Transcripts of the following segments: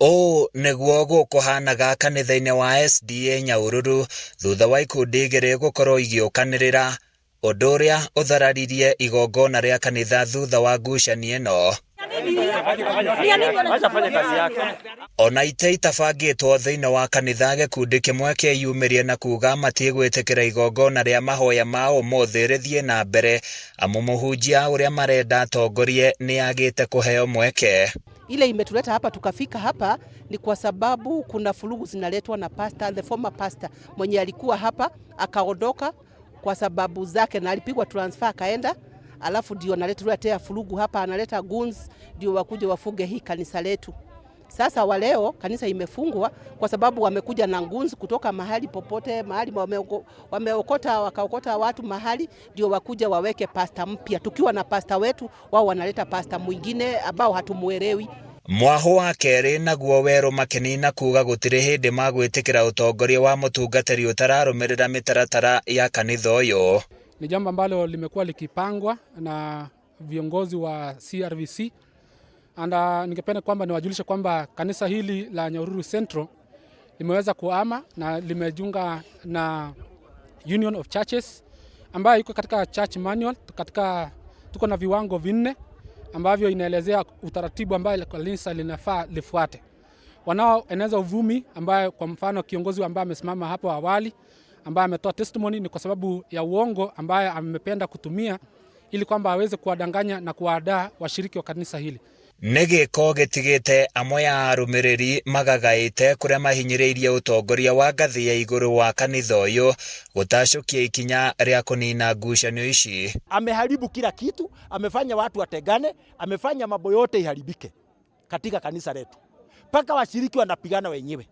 Ũũ nĩguo gũkũhanaga kanitha-inĩ wa SDA Nyahururu thutha wa ikundi igĩrĩ gũkorwo igĩũkanĩrĩra, ũndũ ũrĩa ũthararirie igongona rĩa kanitha thutha wa ngucanio ĩno. Ona itĩ itabangĩtwo thĩinĩ wa kanitha gĩkundi kĩmwe kĩeyumĩria na kuga matiĩgwĩtĩkĩra igongona rĩa mahoya ma ũmũthĩ rĩthiĩ na mbere amu mũhunjia ũrĩa marenda atongorie nĩagĩte kũheo mweke. Ile imetuleta hapa tukafika hapa ni kwa sababu kuna furugu zinaletwa na pastor, the former pastor mwenye alikuwa hapa akaondoka kwa sababu zake na alipigwa transfer akaenda, alafu ndio analetea furugu hapa, analeta goons ndio wakuja wafuge hii kanisa letu. Sasa wa leo kanisa imefungwa kwa sababu wamekuja na goons kutoka mahali popote mahali wameokota wakaokota watu mahali ndio wakuja waweke pasta mpya. Tukiwa na pasta wetu, wao wanaleta pasta mwingine ambao hatumuelewi. Mwahũ wa kerĩ naguo werũ makĩnina kuga gũtirĩ hĩndĩ magwĩtĩkĩra ũtongoria wa mũtungatĩri ũtararũmĩrĩra mĩtaratara ya kanitha ũyũ. Ni jambo ambalo limekuwa likipangwa na viongozi wa CRVC and ningependa kwamba niwajulishe kwamba kanisa hili la Nyahururu Central limeweza kuama na limejiunga na Union of Churches ambayo iko katika church manual. Katika tuko na viwango vinne ambavyo inaelezea utaratibu ambayo kanisa linafaa lifuate. Wanaoeneza uvumi ambayo kwa mfano kiongozi ambaye amesimama hapo awali ambaye ametoa testimony ni kwa sababu ya uongo ambaye amependa kutumia ili kwamba aweze kuwadanganya na kuwaandaa washiriki wa kanisa hili. Nĩ gĩko gĩtigĩte amwe a arũmĩrĩri magagaĩte kũrĩa mahinyĩrĩirie ũtongoria wa ngathĩ ya igũrũ wa kanitha ũyũ gũtacũkia ikinya rĩa kũnina ngucanio ici. Ameharibu kila kitu, amefanya watu watengane, amefanya mambo yote iharibike katika kanisa letu, mpaka washiriki wanapigana wenyewe,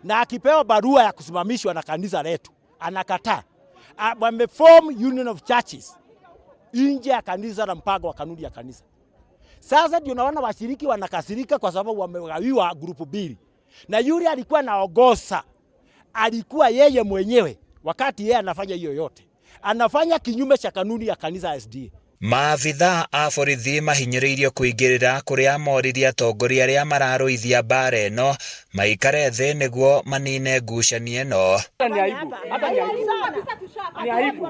na akipewa barua ya kusimamishwa na kanisa letu anakataa. Wameform Union of Churches nje ya kanisa na mpango wa kanuni ya kanisa. Sasa ndio naona washiriki wanakasirika kwa sababu wamegawiwa grupu mbili, na yule alikuwa anaongoza alikuwa yeye mwenyewe, wakati yeye anafanya hiyo yote anafanya kinyume cha kanuni ya kanisa ya SDA. Maabithaa a borithi mahinyĩrĩirio kũingĩrĩra kũrĩa moririe atongoria arĩa mararũithia mbara ĩno maikare thĩ nĩguo manine ngucanio ĩno. Ni aibu, hata ni aibu. Ni aibu.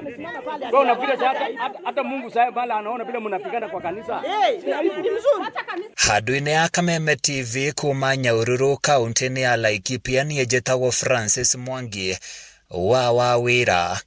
Wewe unafikiri sasa hata Mungu sasa bala anaona vile mnapigana kwa kanisa? Ni aibu. Handũ-inĩ ya Kameme TV kuma Nyahururu kaunti-inĩ ya Laikipia niĩ njĩtagwo Francis Mwangi wa Wawĩra.